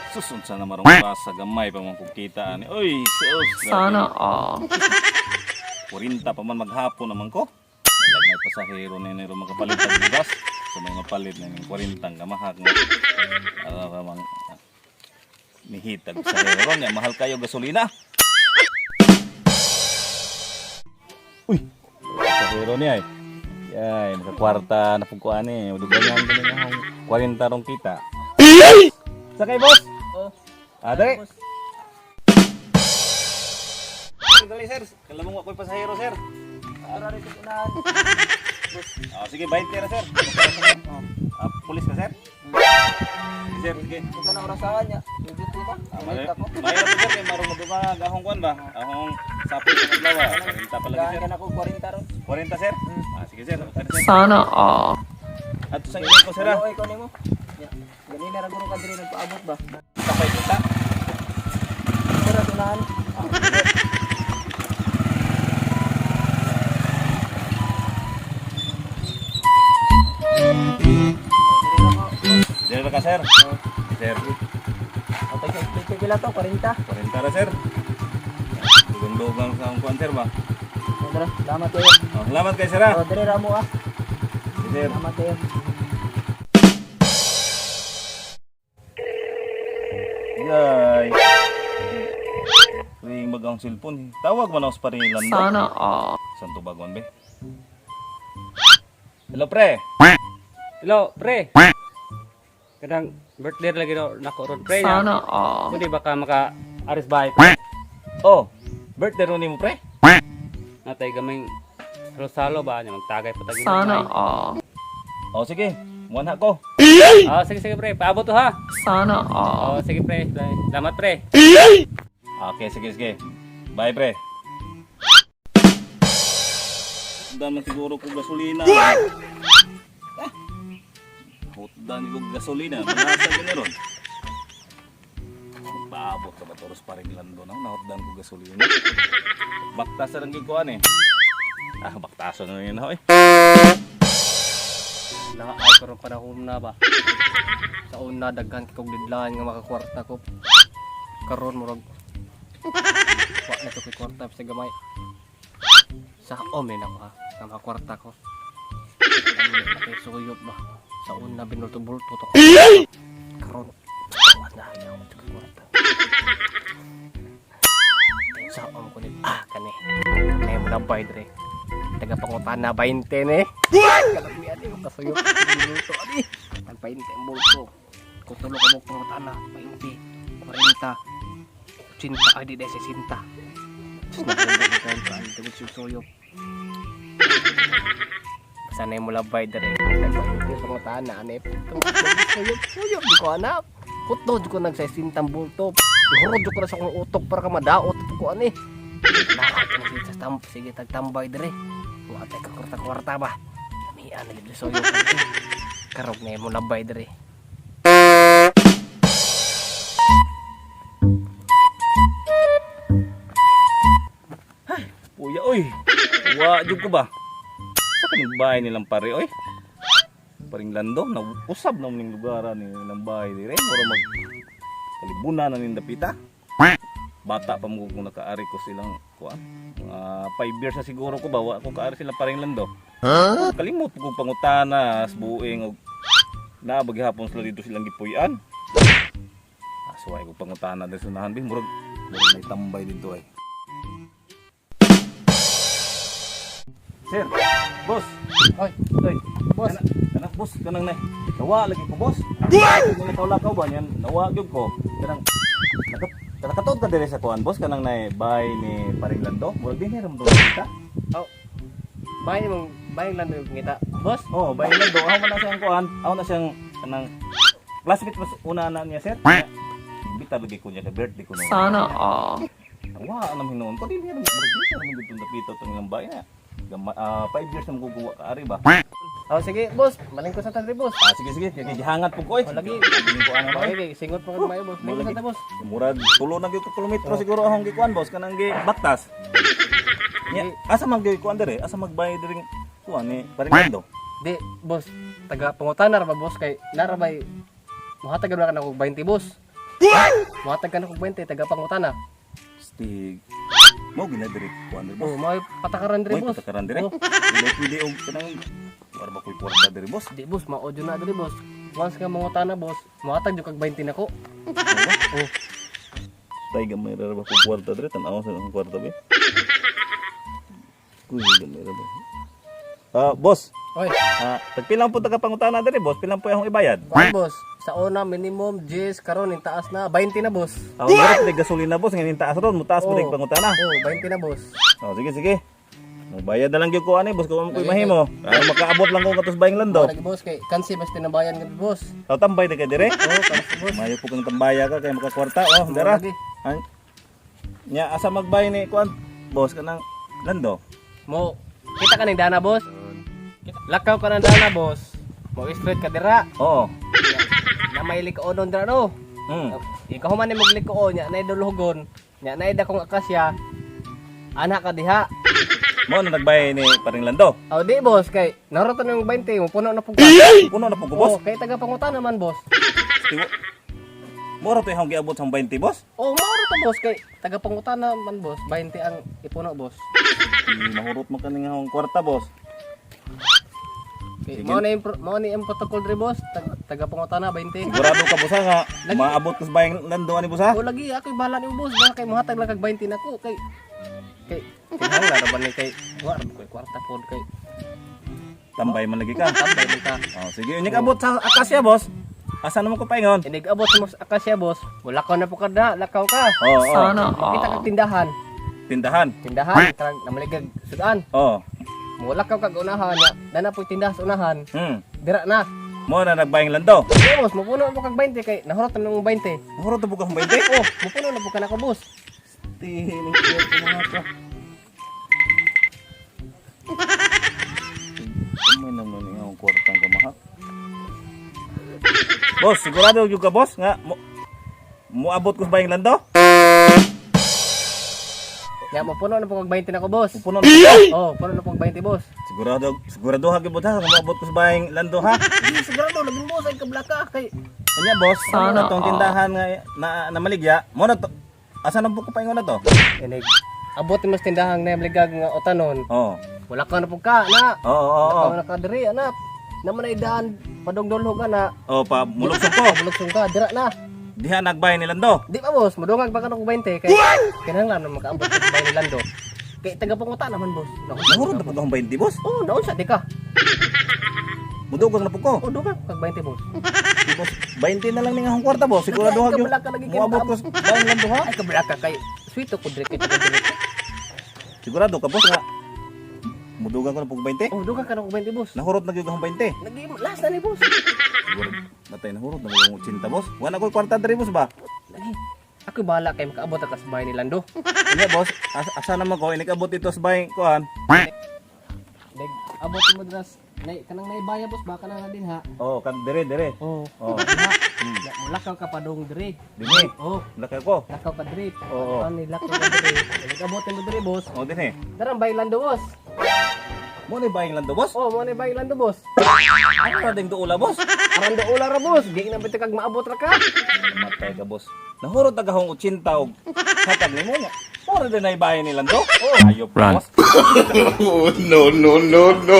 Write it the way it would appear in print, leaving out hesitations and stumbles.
Susun sa naman rong sa gamay pa man kung kita ani. Uy, sus. Sana all. 40 pa man maghapon naman ko. Nalag may pasahero na nero makapalit ang bigas. Sa mga palit na ning 40 kamahak nga. Ara ra mang nihitag pasahero ron ya mahal kayo gasolina. Uy, pasahero niya ay. Yay, makakwarta na pug ko ani. Duganyan ko ninyo akong 40 rong kita. Sakay, boss. Oh. Ah, dali. Dali, sir. Kalamong ako'y pasahero, sir. Tara rito sa unahan. Ah, sige, 20 ra, sir. Oh. Ah, pulis ka, sir? Sige, sir, sige. Unsa na orasahan niya? Duty ba? Ah, Late ako. Mahirap po, sir, kay marunong magdumag. Ahong kuwan ba? Ahong sapot sa adlaw, ah. 40 pa lagi, Dahan sir. ka na ko 40 ron. 40, sir? Ah, sige, sir. Okay, sir. Sana all. Ato sa inyo ko, sir, ah. Ano ay ko nimo? Ya. Ganina ra guro ka diri nagpaabot ba? Tapay kita. Tara sa unahan. Diyan ra ka, sir. Sir, Okay, kay pila to 40. 40 ra, sir. Dugang-dugang sa akong kuwan, sir, ba? Tara, salamat kayo. Oh, salamat kay sir, ah. Oh, diri ra mo ah. Sige, sir. Salamat kayo. Yay. Ring mag ang cellphone. Tawag man ako sa parilan ba? Sana all. Saan to baguan be? Hello, pre. Hello, pre. Kanang birthday lagi do nako ron pre. Nya. Sana all. Kundi baka maka aris bahay ko. Oh, birthday ron nimo, pre. Natay gamay salo-salo ba nya magtagay pa tagi. Sana all. Oh, sige. Muanha ko. Ah, sige sige pre, paabot to ha. Sana all. Oh, sige pre. Salamat pre. Okay, sige, sige. Bye, pre. Hutdan man siguro ko gasolina. Ah! Hutdan ko gasolina. Manasa ko ron. Magpaabot ka ba toros pa rin lando na? Nahutdan ko gasolina. Baktas na lang gikuan eh. Ah, baktaso na yun ako eh. Nakaay ko ron panahon na ba. Sa una daghan kay kog deadline nga makakwarta ko. Karon murag wa na to kay kwarta sa gamay. Sa omen ako ha, nga makakwarta ko. Ano na kay suyop ba. Sa una binulto-bulto to. Karon wa na ayaw to kay kwarta. Sa om ko ni ah kani. Kani mo na bay dre. Taga pangutana 20 ne. Kalamian eh, kasuyop. Bulto ani. Ang 20 ang bulto. Kung tulo ka mo pangutana, 20, 40, 80, ay di dahil 60. Diyos na kung ito ang tugod suyop. Basta na yung mula bay dere. Ang 20 pangutana, ano eh. Suyop, suyop, di ko anak. Kuto, di ko nag-60 ang bulto. Ihurod ko na sa akong utok para ka madaot. Ito ko ano eh. Nakakita na sige sa stamp. Sige, tagtambay dere. Wala tayo kakwarta-kwarta ba? Lamian na libre suyop. Karog na yung labay dere. Puya, oy. Wa, jud ko ba? Sa kaning bahay nilang pare, oy. Paring lando, nausab na ning lugar ni nilang bahay dire. Mura mag kalibuna na ning dapita. Bata pa mo kung nakaari ko silang kuan. Mga 5 years na siguro ko ba wa ko kaari sila paring lando. Huh? Kalimot ko pangutana sa buing og naa ba gihapon sila dito silang gipuy-an. Asuway ko pangutana diri sa unahan bi murag murag may tambay dito ay. Sir, boss. Oy, Oy, boss. Kana, boss, kanang na. Nawa lagi ko, boss. What? Nang nakaulakaw ba niyan? Nawa gyud ko. Kanang naka nakatuod ka dire sa kuan, boss, kanang nay bay ni Paring Lando. Murag din hiram do kita. Oh. Bahay mong bahay lang yung ngita. Boss, Oh, bay Lando, ako man na siyang kuan. Ako na siyang kanang classmate mas una na niya, sir. Bita lagi ko niya kay birthday ko no. Sana all. Nawa anam hinuon ko din hiram murag din hiram gyud tong dapita tong ilang bay na. 5 years na maguguwa ka ari ba? Oh, sige, boss. Malingkod sa tante, boss. Ah, sige sige, kay gihangat po ko eh. Oh, lagi. Bilin ko ano Okay, okay. Singot pa kayo, boss. Malingkod sa tante, boss. Murag tulo na gyud ka kilometro siguro akong gikuan boss kanang gi baktas. Nya, asa man gyud kuan dire? Asa magbay diri kuan ni Paringando? Di, boss. Taga pangutana ra ba, boss? Kay narabay Muhatag ka na kog 20, boss. Muhatag ka na kog 20 taga pangutana. Stig. Mo gina diri kuan diri, boss. Oh, may patakaran diri, Mo'y boss. patakaran diri. Oh. Dili pwede og kanang wala ba ko'y kwarta diri, boss? Di, boss, mao na diri, boss. Once nga mangutana, boss, muhatag jud kag 20 nako. Oh, Tay gamay ra ba ko kwarta diri, tan-aw sa akong kwarta ba. Kuy gamay ra ba. Ah, boss. Oy, Ah, tagpilang po taga pangutana diri, boss? Pilang po akong ibayad? kuan, boss. Sa una minimum 10 karon ning taas na 20 na, boss. Ah, meron pa gasolina, boss, ngayon taas ron, mutaas mo Oh. oh. pangutana. Oh, 20 na, boss. Oh, sige, sige. Mobayad na lang gyud ko ani, boss, kung mo ko'y mahimo. Para makaabot lang ko katos bayang lando. Lagi, boss, kay kansi basta tinabayan gabi, boss. Oh, tambay na kay dire. Oh, kansi, boss. Mayo po kang tambaya ka kay makakwarta. Oh, dara. Lagi. Ang nya asa magbay ni kuan, boss, kanang lando. Mo kita ka ning dana, boss. Lakaw ka ng dana, boss. Mo straight ka dira. Oo. Na may likoon dira no. Ikaw man ni maglikoon nya nay dulhugon. Nya nay dakong akasya. Ana ka diha. Mo na nagbay ni paring lando. Oh, di, boss, kay naroto ng 20 mo puno na pug ka. Puno na po ko, boss. Oh, kay taga pangutan naman, boss. Tiwo. Mo ra to ihong giabot sa 20, boss. Oh, mao to, boss, kay taga pangutan naman, boss. 20 ang ipuno, boss. Mahurot mo kaning ahong kwarta, boss. Kay mao na yung mao ni yung protocol diri, boss. Taga pangutan na 20. Sigurado ka, boss, ha, nga maabot ko sa bayang lando ani, boss, ha? O lagi ako'y bahala ni boss, baka kay mohatag lang kag 20 nako kay kay kinahanglan ra ba ni kay wa ra ba ko'y kwarta pod kay Tambay man lagi ka. tambay man ka. Oh, sige, unya abot sa akasya, boss. Asa naman ko paingon? Inig abot mo sa akasya, boss. Wala ka na po kada, lakaw ka. Oo, oh, Sana Makita all. kag tindahan. Tindahan. Tindahan karang namaligag sudan. Oo. Mo lakaw kag unahan nya. Dana po tindahan sa unahan. Dira na. Mo na nagbayang lando. Di, boss, mopuno mo kag 20 kay nahurot na ng 20. Mahurot na po kang 20. Oh, mopuno na po ka nako, boss. Tihiling ko mga ka. Kamay naman yung akong kwartang kamahak. Boss, sigurado yung ka, boss, nga mo muabot ko sa bayang lando? Nya mopuno na po kag 20 nako, boss. Puno na po. Oh, puno na po kag 20, boss. Sigurado, sigurado ha gibot ha, nga muabot ko sa bayang lando ha. Di sigurado lagi, boss, ay kablaka kay Unya, boss, Sana ano na tong all. tindahan nga na, na maligya? Mo na to. Asa na po ko paingon na to? Inig abot ni mas tindahang na ligag nga utanon. Oo. Wala ka na po ka na. Oo, oo, oo. Wala ka na ka diri anak. Naman ay daan padungdulhog ana. Oh, pa mulugsong ko. Bulugsong ka dira na. Diha nagbay ni Lando. Di pa, boss, mudungag pa ka ng 20 kay kinahanglan na makaabot sa bahay ni Lando. Kay taga panguta naman, boss. Naku, Nahurot na po akong 20, boss. Oh, naon sa di ka. Mudugag na po ko. Oh, dugag kag 20, boss. Di, boss, 20 na lang ning akong kwarta, boss. Sigurado ha Lagi, gyud. kabala ka lagi, Muabot ko sa bayang Lando ha. Ay kablaka kay sweet ko diri kay taga diri. Sigurado ka, boss, nga mudugan ko na pug 20. Oh, dugag ka ng 20, boss. Nahurot na gyud akong 20. Lagi last na ni, boss. Siguro natay nahurot na gyud akong 80, boss. Wala ko'y kwarta diri, boss ba? Lagi. Ako bahala kay makaabot ka sa bahay ni Lando. Unya, boss, asa naman ko inikabot dito sa bayang kuan. Nag abot mo dras nay kanang naibaya, boss, baka na na din ha. Oh, kan dire dire. Oh. Oh. Diha. Mulakaw ka pa dong diri. Dinhi. Oh, Laki ko. lakaw ka diri. Oo. Ano lakaw ka diri. Nag-abot mo diri, boss. Oh, dinhi. Darang baylando, boss. Mo ni bayang Lando, boss? Oh, mo ni baylando, boss. Ano ra ding duula, boss? Aran do ula ra, boss. Di na bitaw kag maabot ra ka. Matay ka, boss. Nahurot na gahong 80 og hatag nimo nya. Mura din ay bahay ni Lando. Oh, ayop, Run. boss. Oh, no, no, no, no.